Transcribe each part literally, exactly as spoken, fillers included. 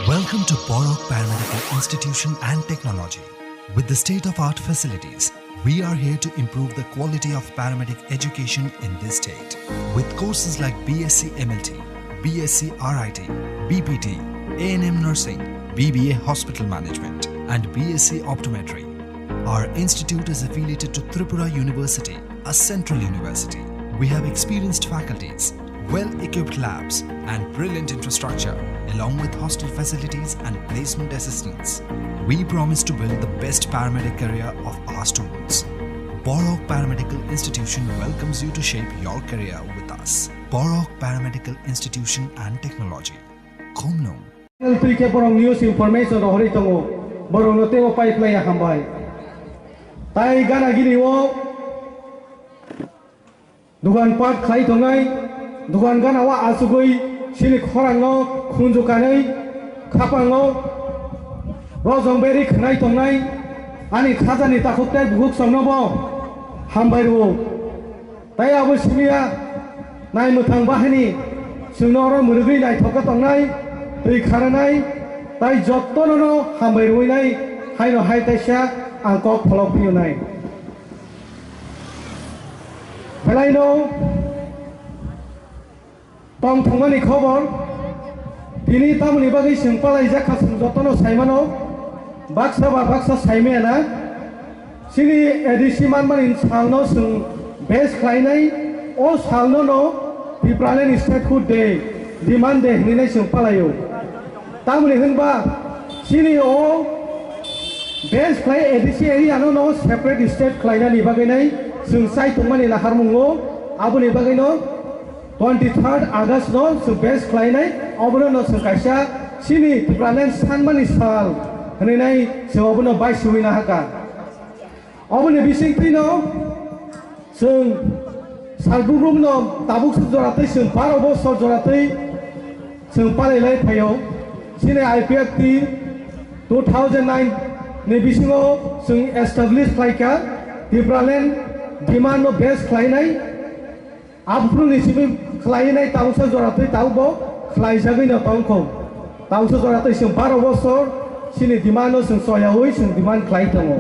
Welcome to Borok Paramedical Institution and Technology. With the state-of-art facilities, we are here to improve the quality of paramedic education in this state. With courses like B S c M L T, B S c R I T, B P T, A N M nursing, B B A hospital management, and B S c optometry, our institute is affiliated to Tripura University, a central university. We have experienced faculties, well-equipped labs, and brilliant infrastructure, along with hostel facilities and placement assistance. We promise to build the best paramedic career of our students. Borok Paramedical Institution welcomes you to shape your career with us. Borok Paramedical Institution and Technology. Khumlung. Twi khe borok news information rohorwi tongo, borokno teibo pai phlaiya hambai. Tai gana gini o dugan pat khlai tongnai, dugan gana o asugwi chini khorangno khunju kanwi khapango rojong beri khnai tongnai, ani khajani takhuk tei bukhuk songno bo hambai rwo. Tai abo simiya nai mwthang bahini chwngno oro mwrwgwi naithok khe tongnai, twi kharanai, tai jottono no hambai rwinai haino hai taisa ang kok pholok phiyonai. Belaino tong thwngmani khobor, tini tamoni bagwi chwng palaijak kha, chwng jotono saimano, baksa ba baksa saimaya na. Chini A D C manmani salno chwng base khlainai, o salno no Tipraland Statehood Day, Demand Day hinwi nai chwng palaio. Tamoni hwnba chini o base khlai A D C area no no separate state khlainani bagwi nai chwng chai tongmani naharmungo, aboni bagwi no twenty third August no chwng base khlainai, obono no chwng kaisa chini Tipraland sanmani sal hwnwi nai chwng obono bai swiwi nahaka. Oboni bisingtwi no chwng sal bubrum no tabuk swk jora twi chwng baro bosor jora twi chwng palai lai phaio. Chini I P F T two thousand nine ni bisingo chwng establish khlaikha Tipraland demand no base khlainai. Aphuru ni simi khlainai tabuksa jora twi tabuk bo khlaijagwi no tongkho. Tabuksa jora twi chwng baro bosor chini demand no chwng choyawi chwng demand khlai tongo.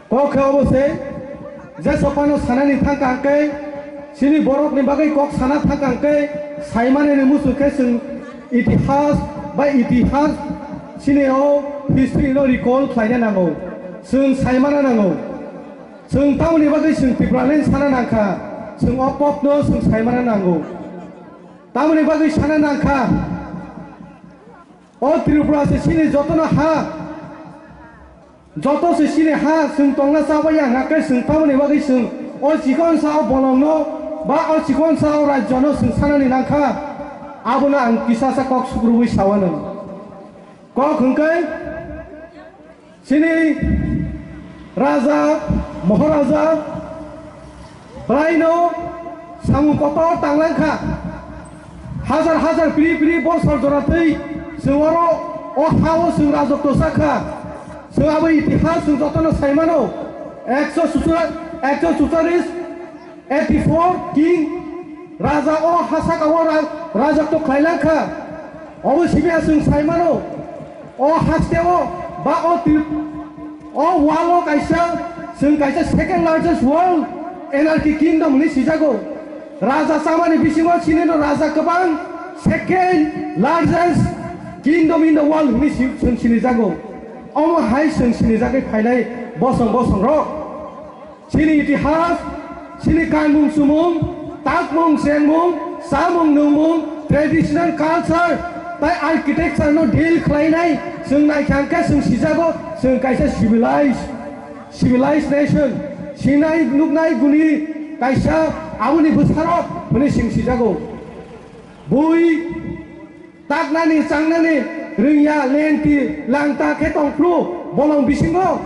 Kok khe obo se, je sophano sanani thangkha hwnkhe, chini borokni bagwi kok sana thangkha hwnkhe, saimani ni muchung khe chwng itihas bai itihas chini o history no recall khlaina nango, chwng saimana nango. Chwng tamoni bagwi chwng Tipraland sana nangkha, chwng o kokno chwng saimana nango. Tamoni bagwi sana nangkha, o Tripura se chini jotono ha, joto se chini ha, chwng tongna chabaiya hwnkhe chwng tamoni bagwi chwng o chikon sao bolongno ba o chikon sao rajyono chwng sanani nangkha, abono ang kisa sa kok sukrubwi sawano. Kok hwnkhe, chini raja, moharaja, bwlaino samung kotor tanglangkha. Hajar hajar piri piri bosor jora twi chwng oro o ha-o chwng rajotw sakha. Chwng abo itihas chwng jotono saimano. Ekso susa-, ekso susaris eighty-four king raja o ha saka o ra-, rajotw khlailangkha. Obo simi chwng saimano. O haste o ba o tri-, o wall o kaisa, chwng kaisa second largest wall anarchy kingdom hinwi sijago. Raja chamani bisingo chini no raja kwbang second largest kingdom in the world hinwi si-, chwng sinijago. Omo hai chwng sinijagwi phainai bosong bosong rok. Chini itihas, chini kanmung chumung, takmung chengmung, chamung nungmung, traditional culture, tai architecture no deal khlainai, chwng naikha hwnkhe chwng sijago, chwng kaisa civilized, civilized nation, sinai nuknai guni kaisa aboni bwsarok hwnwi chwng sijago. Bui Taknani, changnani rwngya, lengti, langta khe tongphru bolong bisingo.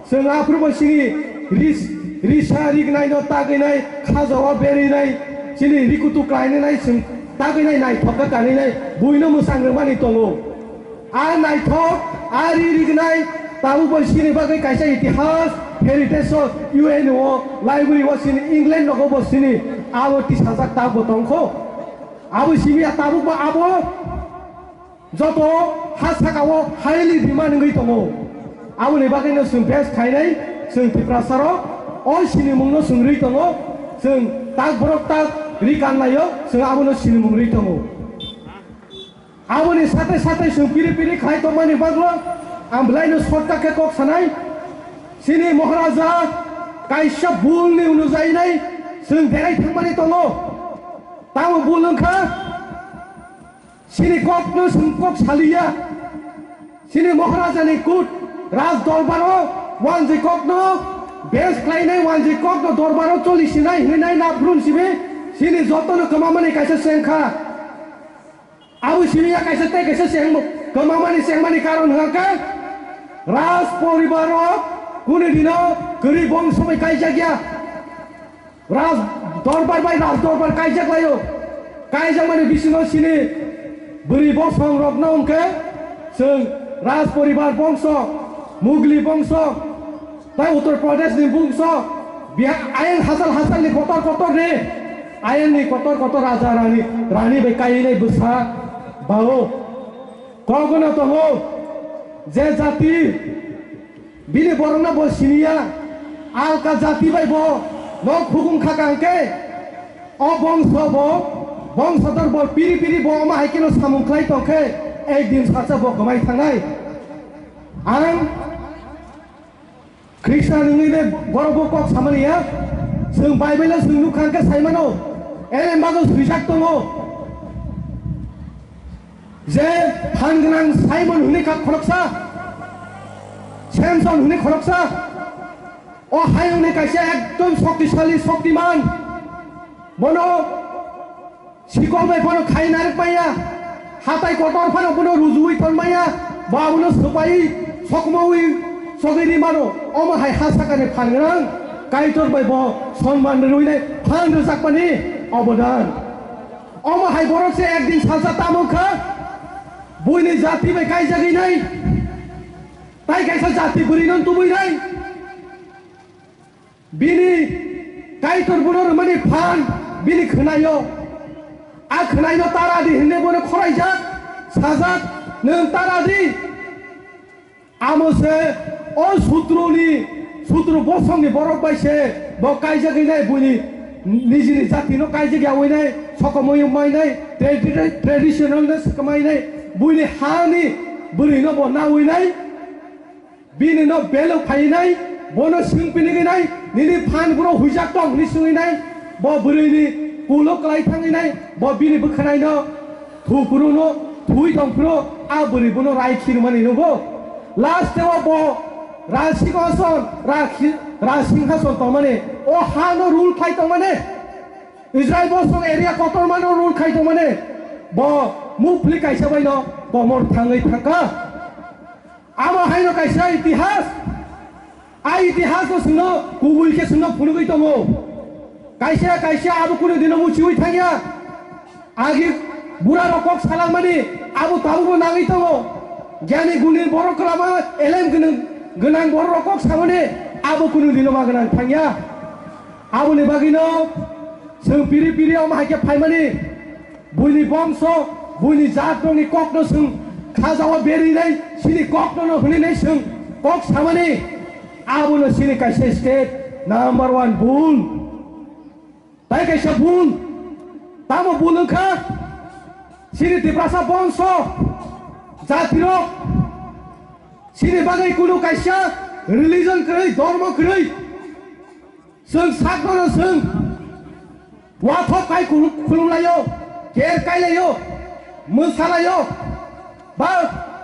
Chwng aphrubo chini ris-, risa rignaino tagwinai, khajao berinai, chini rikutu klainai chwng tagwinai naithok khe kaninai buino mwchang rwmani tongo. A naithok, a ri rignai tabukbo chini bagwi kaisa itihas, heritage o, U N O library o chini England nogo bo chini abo tisajak tabukbo tongkho. Abo simi ya tabukbo abo Joto ha saka o highly demand wngwi tongo. Aboni bagwino chwng best khainai, chwng Tiprasa rok o sinimung no chwng rwi tongo, chwng tak borok tak ri kanlaio, chwng abono sinimung rwi tongo. Aboni sate sate chwng piri piri khai tongmani bagwi ang belai no short khe kok sanai. Chini Maharaja kaisa bul ni unujainai chwng derai thangmani tongo. Tamo bul wngkha? Chini kokno chwng kok saliya. Chini Maharaja ni kut Raj Dorbar o wanjwi kokno bes khlainai, wanjwi kokno dorbar o choli sinai hinwi nai nabrun sibi chini jotono kwmamani kaisa chengkha. Abo simi ya kaisa tei kaisa chengmo, kwmamani chengmani karon hwnkha khe Raj poribar o kuni dino kwrwi bongso bai kaijakya. Raj dorbar bai Raj dorbar kaijak laio. Kaijakmani bisingo chini bwrwi bosong rokno hwnkhe chwng Raj poribar bongso, Mugli bongso, tai Uttar Pradesh ni bongso, Bihar, ayang hachal hachal ni kotor kotor ni, ayang ni kotor kotor raja rani, rani bai kainai bwsa bao. Kogono tongo je jati Bini borokno bo siniya, alka jati bai bo nok hukum kha kang khe, o bongso bo, bongso tor bo piri piri bo omo hai kheno samung khlai tong khe, ek din sacha bo kwmai thangnai. Ang Khristan wngwi de borok bo kok samani ya, chwng Bible o chwng nuk kha khe sai mano, ene bagwi swijak tongo. Je phan gwnang Simon hwnwi kha khoroksa, Samson hwnwi khoroksa, o hayungni kaisa ekdom shoktisali, shoktiman, bono sikol bai bono khai narwk maya, hatai kotor phano bono rujuwi ton maya, bo abono swpai sokmowi sogwi ri mano, omo hai ha sakani phan gwnang Kaitor bai bo sonman rwinai phan rwjakmani obodan. Omo hai borok se ekdin salsa tamo kha, buini jati bai kaijagwi nai, tai kaisa jati bwrwi no tubui nai. Bini Kaitor bono rwmani phan bini khwnaio. A khwnaino tara di hinwi bono khoraijak, sajak, nwng tara di. Amo se o sutruni, sutru bosongni borok bai se bo kaijagwi nai, buini nijini jatino kaijak yaui nai, sokomoi mai nai, tradi-, traditional no swkmai nai, buini hani bwrwino bo naui nai, bini no belok phai nai, bono swng pinigwi nai, nini phan buro huijak tong hwnwi swngwi nai, bo bwrwini kulo kwlai thangwi nai, bo bini bwkhwnaino Thuphuruno, thui tongphuru, a bwrwi bono rai khirmani nukgo. Last o bo Raj Singhason, Raj Khi-, Raj Singhason tongmani, o hano rule khai tongmani, Israel bosong area kotormano rule khai tongmani, bo muphli kaisa baino komor thangwi thangkha. Amo haino kaisa itihas. A itihas no chwngno kubui khe chwngno phunugwi tongo. Kaisa kaisa abo kunu dino muchiwi thangya. Agi bura rok kok salangmani abo tabukbo nangwi tongo. Gyani guni borok kwlama elem gwnang, gwnang borok rok kok samani abo kunu dino ma gwnang thangya. Aboni bagwino chwng piri piri omo hai khe phaimani. Buini bongso, buini jat rokni kokno chwng khajao berinai, chini kokno no hwnwi nai chwng kok samani, abono chini kaisa state number one bul. Tai kaisa bul, tamo bul wngkha, chini Tiprasa bongso, jatirok, chini bagwi kunu kaisa religion kwrwi, dhormo kwrwi. Chwng sakno chwng wathok kai khulum-, khulumlaio, ker kailaio, mwsalaio, ba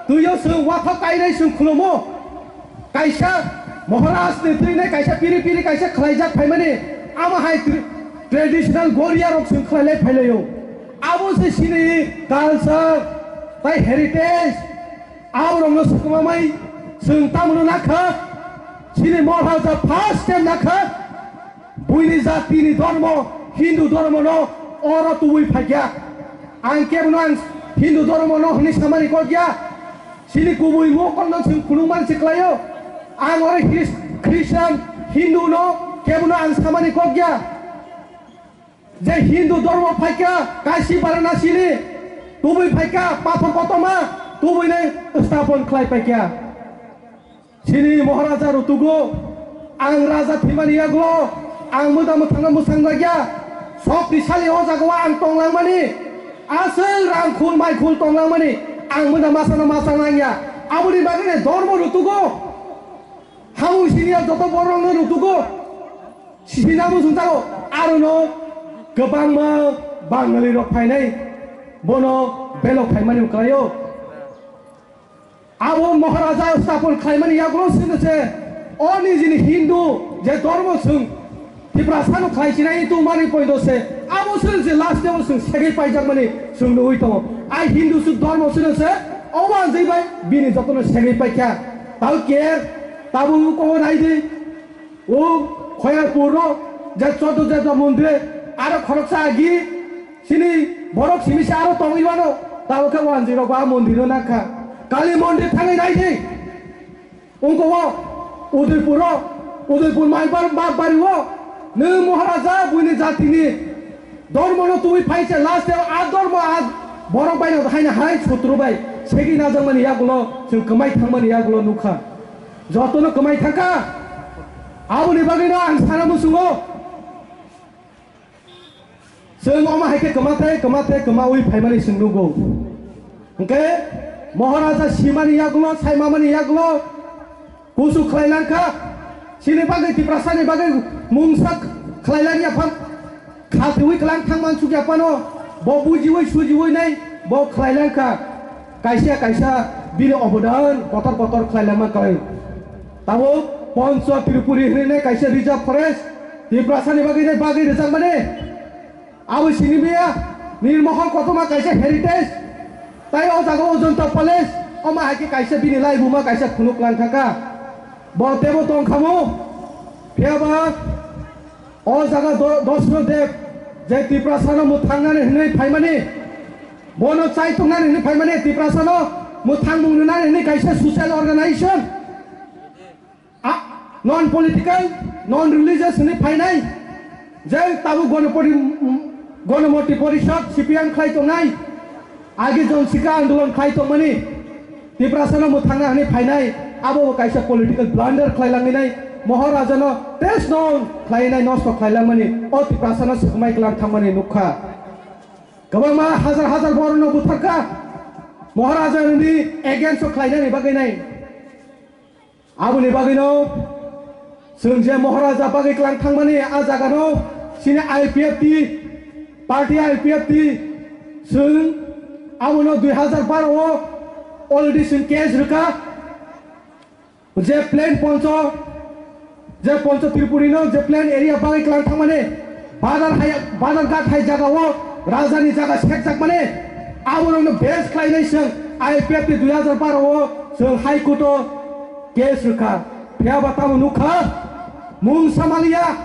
twio chwng wathok kainai chwng khulumo. Kaisa Maharaj ni twinai kaisa piri piri kaisa khlaijak phaimani, amo hai tra-, traditional Goria rok chwng khlailai phailaio. Abo se chini culture tai heritage. Aborokno swkmamai chwng tamno nakha, chini Maharaj first time nakha, buini jatini dhormo, Hindu dhormono oro tubui phaikya. Ang kebono ang Hindu dhormono hwnwi samani kokya. Chini kubui mokolno chwng phunukmani se klaio. Ang oro His-, Christian, Hinduno kebono ang samani kokya. Je Hindu dhormo phaikha, kaisi Varanasi ni, tubui phaikha, pathor kotorma, tubui nai stapon khlai paikha. Chini Maharaja rutugo, ang raja thwimani yagulo, ang mwda mwthangno mwsang rwkya, sokti sali o jagao ang tonglangmani, aswk rang khul mai khul tonglangmani, ang mwda masano masang langya. Aboni bagwi nai dormo rutugo, hamung siniya joto borokno rutugo, sina mwsung jago, arono kwbangma Bangali rok phainai, bono belok phaimani kwlaio. Abo Maharaja stapon khlaimani yagulo sino se, o nijini Hindu je dormo chwng Tiprasano khlai chinai tongmani poito se, abo sino se last o chwng segwi paijakmani chwng nugwi tongo. Ai Hindu chwng dormo sino se, o wanjwi bai bini jotono segwi paikha. Tao ker, tabo uko naidi. O Khoyarpur ro je chodo je mondire aro khoroksa agi sini borok simi se aro tongwi mano, tabo khe wanjwi rok ba mondir o nakha. Kali mondir thangwi nai di. Ungko o Udaipur ro, Udaipur mai bar ba bari o nw Maharaja buini jatini dormo no tubui phai se last o a dormo a borok bai no haina hai sutru bai segi najakmani yagulo chwng kwmai thangmani yagulo nukha. Jotono kwmai thangkha. Aboni bagwino ang sana muchungo. Chwng omo hai khe kwmathai, kwmathai, kwmawi phaimani chwng nugo. Hwnkhe Maharaja simani yagulo, saimamani yagulo kusu khlai langkha. Chini bagwi, Tiprasani bagwi mungsa khlai lang yapha. Khatwi klang thangman sukya phano, bo bujiwi sujiwi nai, bo khlai langkha. Kaisa kaisa bini obodan kotor kotor khlai langma kwlai. Tabuk Poncho Tripuri hinwi nai kaisa reserve forest, Tiprasani bagwi nai bagwi rwjakmani. Abo sini biya, Nirmohol kotorma kaisa heritage. Tai o jaga o Ajanta Palace, omo hai khe kaisa bini laibuma kaisa phunuk lang thangkha. Bo tebo tong khamu, phiya ba O jaga do-, Dosro Dev je Tiprasano mwthangnani hwnwi phaimani, bono chaitongnani hwnwi phaimani, Tiprasano mwthangmung rwnani hwnwi kaisa social organization, a, non political, non religious hwnwi phainai, je tabuk Gonopori-, Gonomoti Porishad, C P M khlai tongnai. Agi jon sika andolon khlai tongmani, Tiprasano mwthangna hwnwi phainai, abo bo kaisa political blunder khlai langwi nai, Maharaja no test no khlai nai, nosto khlai langmani, o Tiprasano swkmai klang thangmani nukha. Kwbangma hajar hajar borokno butharkha, Maharaja ni against o khlai nani bagwi nai. Aboni bagwino chwng je Maharaja bagwi klang thangmani a jagano chini I P F T, party I P F T, chwng abono dui hazar baro o already chwng case rwkha. Je plain Poncho, je Poncho Tripuri no je plain area bagwi klang thangmani, Badar hai, Badar ghat hai jaga o rajani jaga sekjakmani, aborokno base khlainai chwng I P F T dui hazar baro o chwng High Court o case rwkha. Phiya ba tamo nukha, mung samaliya.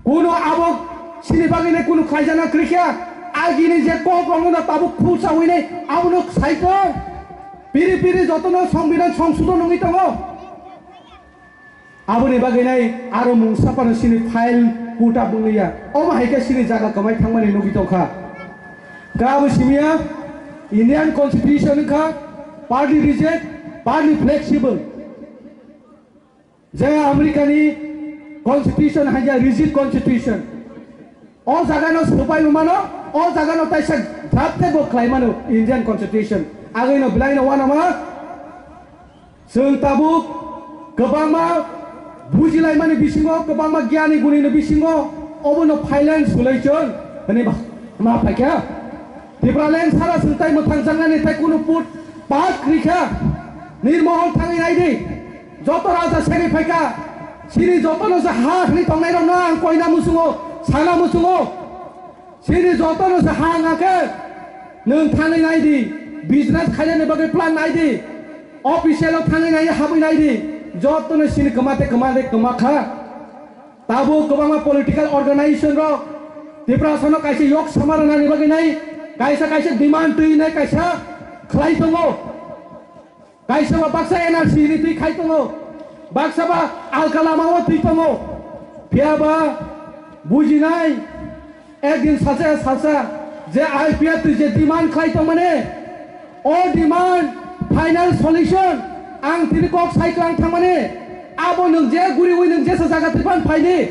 Kuno abo sini bagwi nai kuno khlaijana kwrwikha. Agini je kok rokno da tabuk khulsa winai abono saito. Piri piri jotono Songbidan songsodon wngwi tongo. Aboni bagwi nai aro mungsa phano chini file kuta bwngliya. Omo hai khe chini jaga kwmai thangmani nugwi tongkha. Kabo simiya Indian Constitution wngkha, partly rigid, partly flexible. Je America ni Constitution hai khe rigid Constitution. O jaga no swpai mano, o jaga no taisa draft tei bo khlai mano Indian Constitution. Agwi no belai no wanama. Chwng tabuk kwbangma bujilaimani bisingo, kwbangma giyani gunini bisingo obono phailai sulai chwng hwnwi ma phaikha. Tipraland sara chwng tai mwthang jangnani tai kunu put pak rikha. Nirmohol thangwi naidi. Joto raja segwi phaikha. Chini jotono se ha hwnwi tongnairokno ang koina muchungo, sana muchungo. Chini jotono se ha wngkha khe, nwng thangwi nai di, business khainani bagwi plan nai di, official o thangwi nai, habwi nai di, jotono chini kwma tei kwma tei kwma kha. Tabuk kwbangma political organization rok Tiprasano kaisa yok sama rwnani bagwi nai, kaisa kaisa demand twi nai kaisa khlai tongo. Kaisa ba baksa N R C ni twi khai tongo, baksa ba alka lama o twi tongo. Phiya ba bujinai, ekdin sacha sacha je I P F twi je demand khai tongmani, O demand final solution ang tini kok sai klang thangmani, abo nwng je guriwi nwng jesa jaga twi phan phaidi,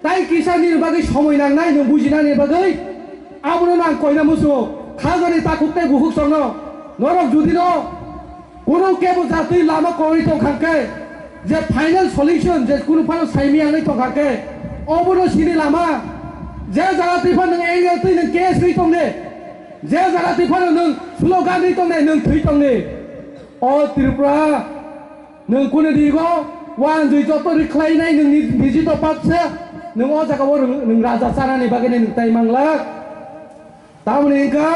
tai kisa nini bagwi somoi nangnai nwng bujinani bagwi, abono nang koina musu khajani takhuk tei bukhuk songno norok judino kunu kebo jatwi lama kori tong kha khe, je final solution je kunu phano saimi ang tong kha khe, obono sini lama je jaga twi phan nwng angle twi nwng case wi tong de. Je jaga twi phano nwng slogan ri tongnai, nwng thwi tongni. O Tripura, nwng kune digo, wanjwi joto ri khlainai nwng ni-, niji to paksa, nwng o jaga o nwng, nwng raja chanani bagwi nwng tai manglak. Tamoni wngkha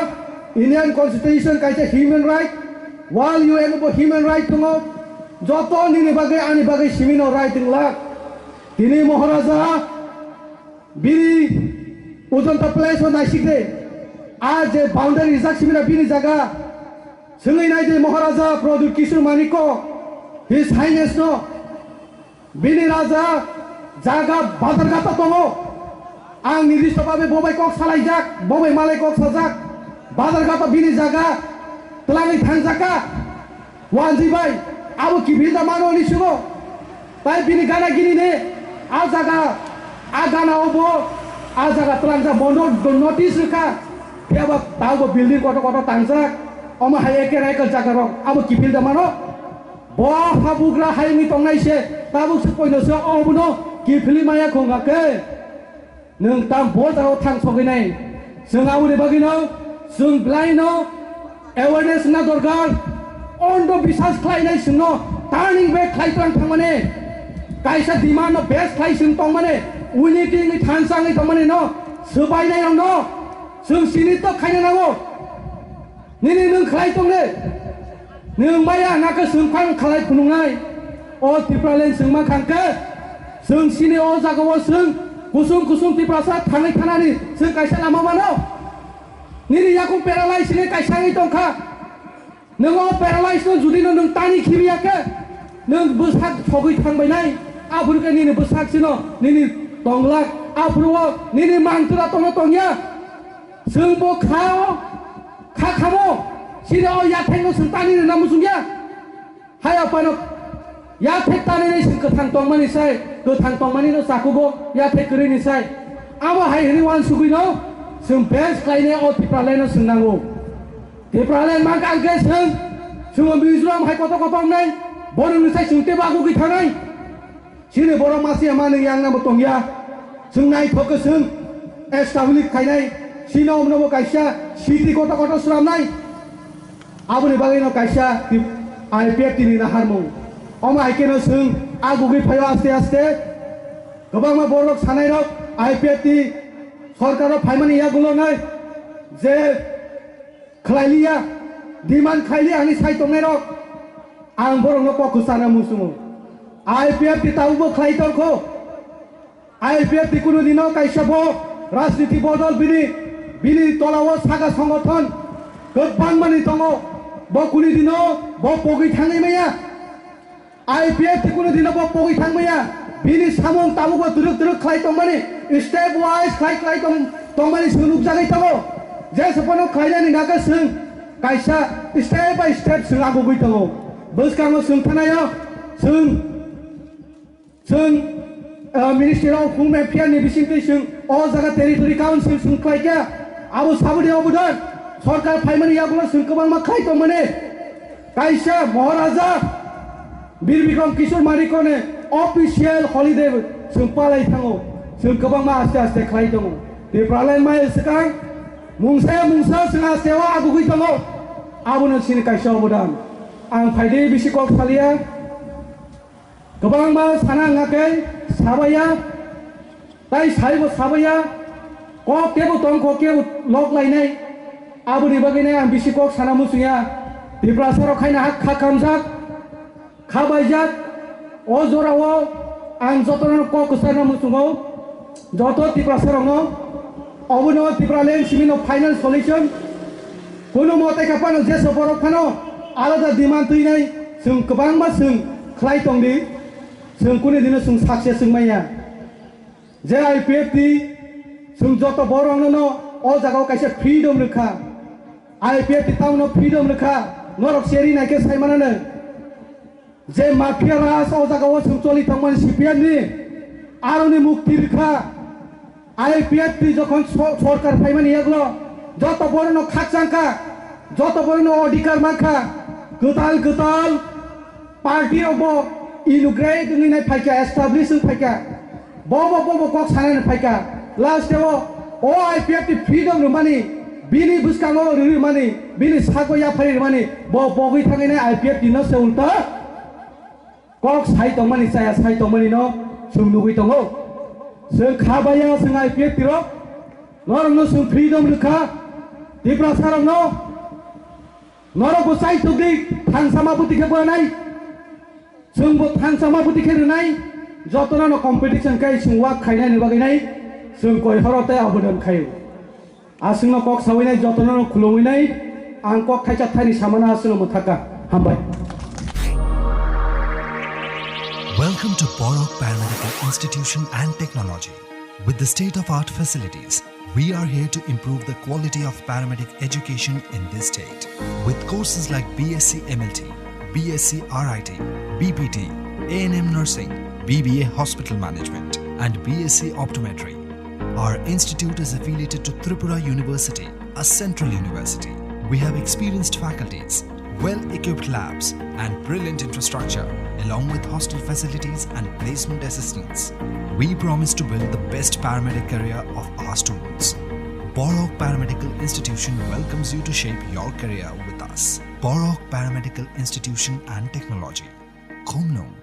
Indian Constitution kaisa human right, World U N bo human right tongo, joto nini bagwi ani bagwi simino right wnglak. Tini Maharaja Bini Ajanta Palace o naisik de. A je boundary rijak simi na bini jaga. Swngwi nai de Maharaja Pradyut Kishore Manikya, His Highness no. Bini raja jaga Badharghat o tongo. Ang nirdisto babe bobai kok salaijak, bobai malai kok sajak. Badharghat o bini jaga twlangwi thangjak kha. Wanjwi bai, abo kiphil da mano ni sugo. Tai bini gana gini ne, a jaga, a gana obo, a jaga twlangjak bondo notice rwkha. Phiya ba taubo building kotor kotor tangjak. Omo hai eker eker jaga rok, abo kiphil da mano. Bo habugra hai wngwi tongnai se, tabuk se poino se obono kiphilwi maya khongkha khe. Nwng tam bo jagao thang sogwi nai. Chwng aboni bagwino chwng belai no awareness na dorkar. Ondo bisas khlai nai chwngno turning back khlai tlang thangmani. Kaisa demand no base khlai chwng tongmani. Unity ni thansa wngwi tongmani no swbai nai rok no chwng sini to khaina nango. Nini nwng khlai tong de. Nwng maya na khe chwng phang khlai phunuknai. O Tipraland chwng ma khang khe, chwng sini o jaga o chwng kusung kusung Tiprasa thangwi thanani chwng kaisa lama mano. Nini yakung paralyze ni kaisa wngwi tong kha. Nwng o paralyze no judi no nwng tani khibiya khe, nwng bwsak sogwi thangbai nai. Aphuru khe nini bwsak sino nini tonglak. Aphuru o nini mantra tongno tongya. Chwng bo kha o, kha khamo, sini o yathekno chwng tani rwna muchungya. Hai aphano yathek tani ni chwng kwthang tongmani sai, kwthang tongmani no chakugo yathek kwrwi ni sai. Abo hai hwnwi wansugwi no chwng base khlainai o Tipraland no chwng nango. Tipraland mang kang khe chwng, chwng o Mizoram hai kotor kotor wngnai, borok ni sai chwng tei bagugwi thanai. Chini borok masiya manwi yang nabo tongya. Chwng naithok khe chwng establish khainai. Chini omno bo kaisa city kotor kotor swnamnai. Aboni bagwi no kaisa I P F T ni naharmung. Omo hai khe no chwng agugwi phaio aste aste. Kwbangma borok sanai rok I P F T sorkar o phaimani yagulo nai je khlailiya, demand khlailiya hinwi sai tongnairok, ang borokno kok kwchana muchungo. I P F T tabukbo khlai tongkho. I P F T kunu dino kaisa bo rajniti bodol bini, bini tolao saka songothon kwbangmani tongo. Bo kunu dino bo pogwi thangwi maya. I P F T kunu dino bo pogwi thangmaya, bini samung tabukbo twrwk twrwk khlai tongmani, step wise khlai khlai tong-, tongmani chwng nukjagwi tongo. Jesa phano khlainani naka chwng kaisa step by step chwng agugwi tongo. Bwskango chwng thanaio, chwng, chwng, ah, Ministry of Home Affairs ni bisingtwi chwng o jaga Territory Council chwng khlaikha. Abo saboni obodan sorkar phaimani yagulo chwng kwbangma khlai tongmani. Kaisa Maharaja Bir Bikram Kishore Manikya ni official holiday chwng palai thango. Chwng kwbangma aste aste khlai tongo. Tipraland mai swkang mungsa mungsa chwng aste o agugwi tongo. Abono chini kaisa obodan. Ang phaidi bisi kok saliya. Kwbangma sana wngkha khe sabaya. Tai saibo sabaya, kok kebo tongkho kebo lok lainai. Aboni bagwino ang bisi kok sana muchungya. Tiprasa rok khaina hak kha kamjak, kha baijak. O jorao ang jotono kok kwchana muchungo. Joto Tiprasa rokno obono Tipraland simino final solution. Kono mote kha phano jesa borok phano alada demand twinai chwng kwbangma chwng khlai tongdi. Chwng kuni dino chwng success wng manya. Je I P F T chwng joto borokno no o jaga o kaisa freedom rwkha. I P F T tamo no freedom rwkha, norok cheri naikhe saimanano. Je mafia raj o jaga o chwng choli tongmani C P M ni, aroni mukti rwkha. I P F T jokhon so-, sorkar phaimani yaglo, joto borokno khakchangkha, joto borokno odhikar mankha, kwtal kwtal party rokbo inaugurate wngwi nai phaikha, establish wng phaikha. Bobo, bobo kok sanani phaikha. Last o, o I P F T freedom rwmani, bini bwskango rwrwmani, bini sago yaphari rwmani, bo bogwi thangwi nai I P F T no se ulta kok sai tongmani, chaya sai tongmani no chwng nugwi tongo. Chwng kha baya chwng I P F T rok, norokno chwng freedom rwkha, Tiprasa rokno, norok bo chai tugdi, thansa ma buti khe bo nai. Chwng bo thansa ma buti khe rwnai, jotono no competition khai chwng work khainai ni bagwi nai, chwng koi horo tei abodan khaio. Aswkno kok sawi nai, jotono no khulumwi nai, ang kok thaisa thani samano aswkno mwthaka. Hambai. Welcome to Borok Paramedical Institution and Technology. With the state-of-art facilities, we are here to improve the quality of paramedic education in this state. With courses like B S c M L T, B S c R I T, B P T, A N M nursing, B B A hospital management, and B S c optometry. Our institute is affiliated to Tripura University, a central university. We have experienced faculties, well-equipped labs, and brilliant infrastructure, along with hostel facilities and placement assistance. We promise to build the best paramedic career of our students. Borok Paramedical Institution welcomes you to shape your career with us. Borok Paramedical Institution and Technology. Khumnung,